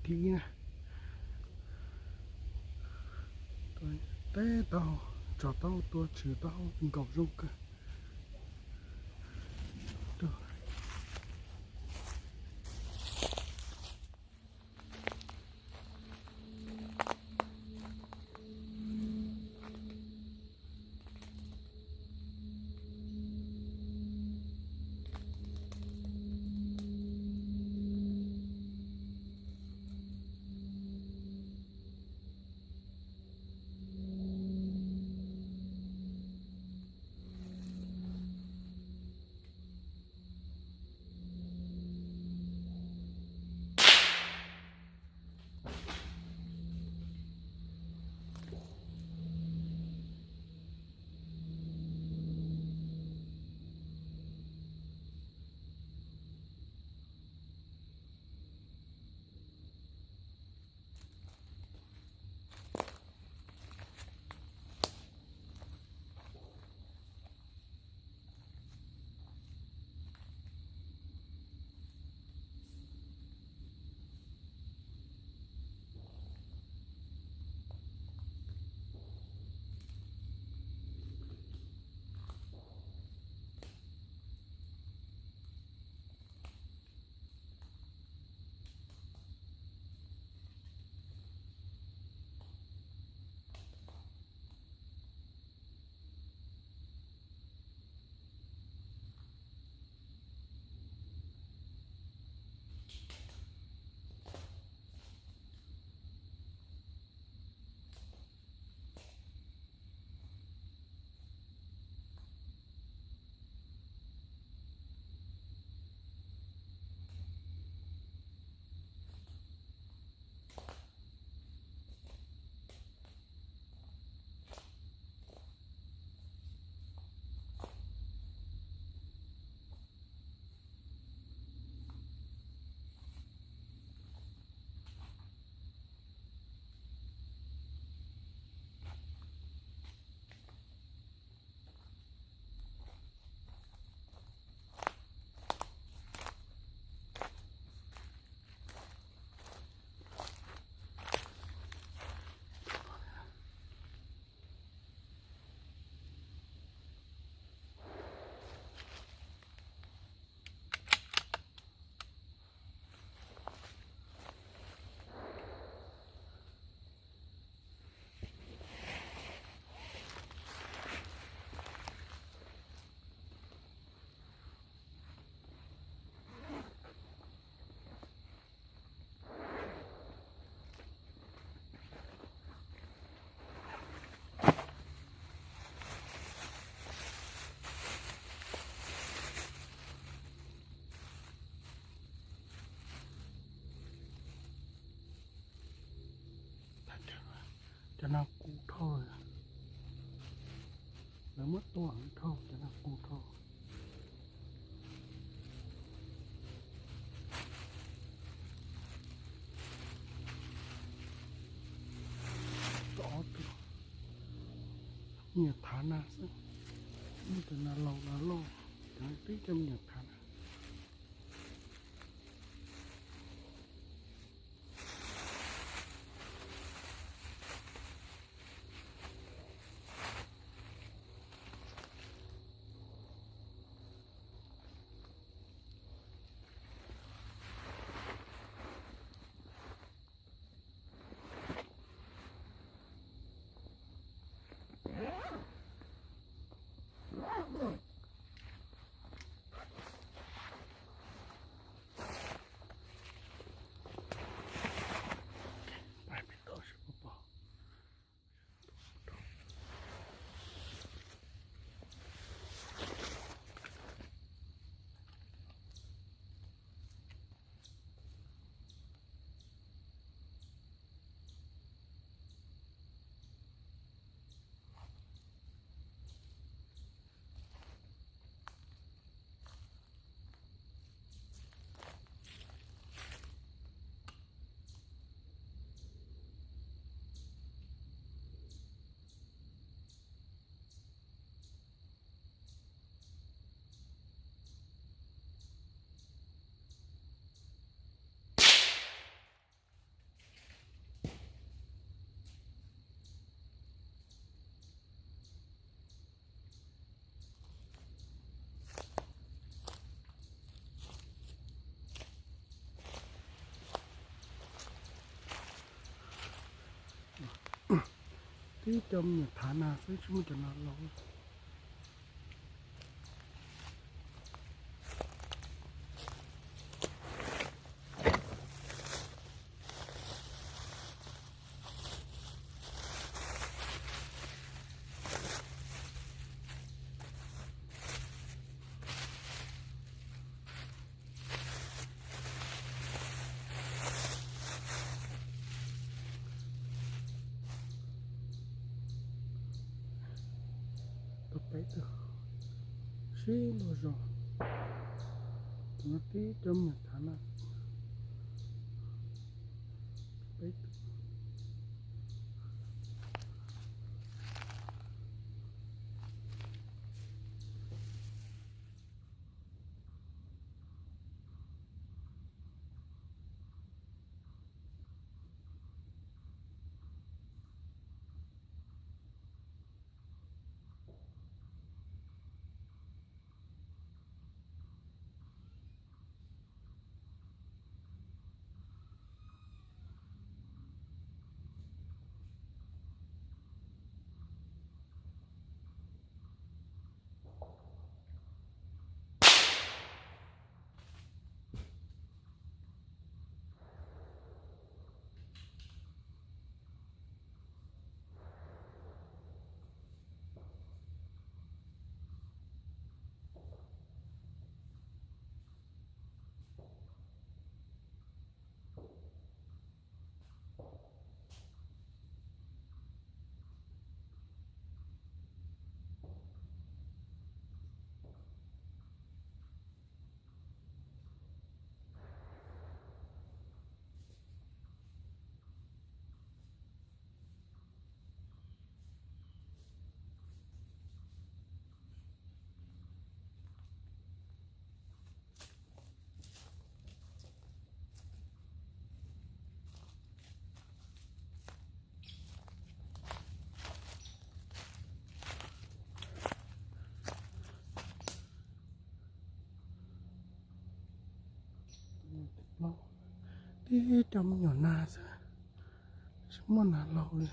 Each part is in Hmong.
thib ib na. Teb taub hau, tso taub hau tuaj tshwm taub hau nkaus zoo kawg. Cov no qus dhau, lawv muab tua dhau, cov no qus dhau. Cov ob tug me nyuam thav na xwb, muaj tus nas laus nas loj, cov twb coj me nyuam thav na. Tib cov me nyuam thav nas xwb, tsis muaj cov nas laus. Tau peb tug, sib luag zos. Tus no tib cov me nyuam thav na. Peb tug. Tib cov me nyuam nas xwb, tsis muaj nas laus li.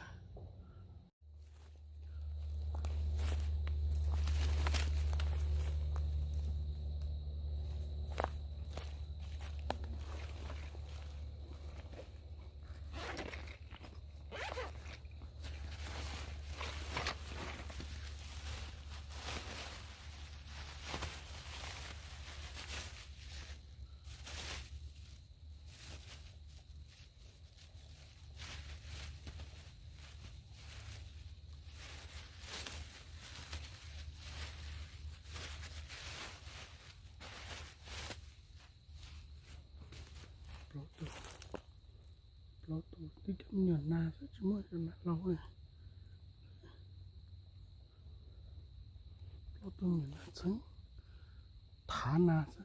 Plaub tug, plaub tug tib cov me nyuam nas xwb, tsis muaj cov nas laus li. Plaub tug me nyuam nas txheeb, thav nas xwb.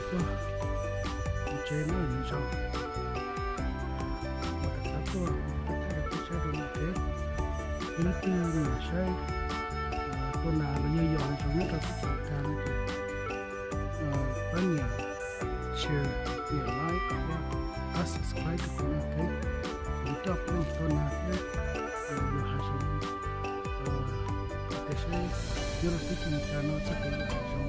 txog mus tsev no nws zoo, ua rov qab tuaj ua thaij rau peb saib rau no ces yog leej twg nyiam saib tuaj nas los yog yos hav zoov nyob rau teb chaws Amelikas no ces pab nias share, nias like thiab pab subscribe rau kuv no thiab. Kuv coj peb mus tuaj nas thiab yos hav zoov, tias saib nyob rau teb chaws Amelikas no txoj kev yos hav zoov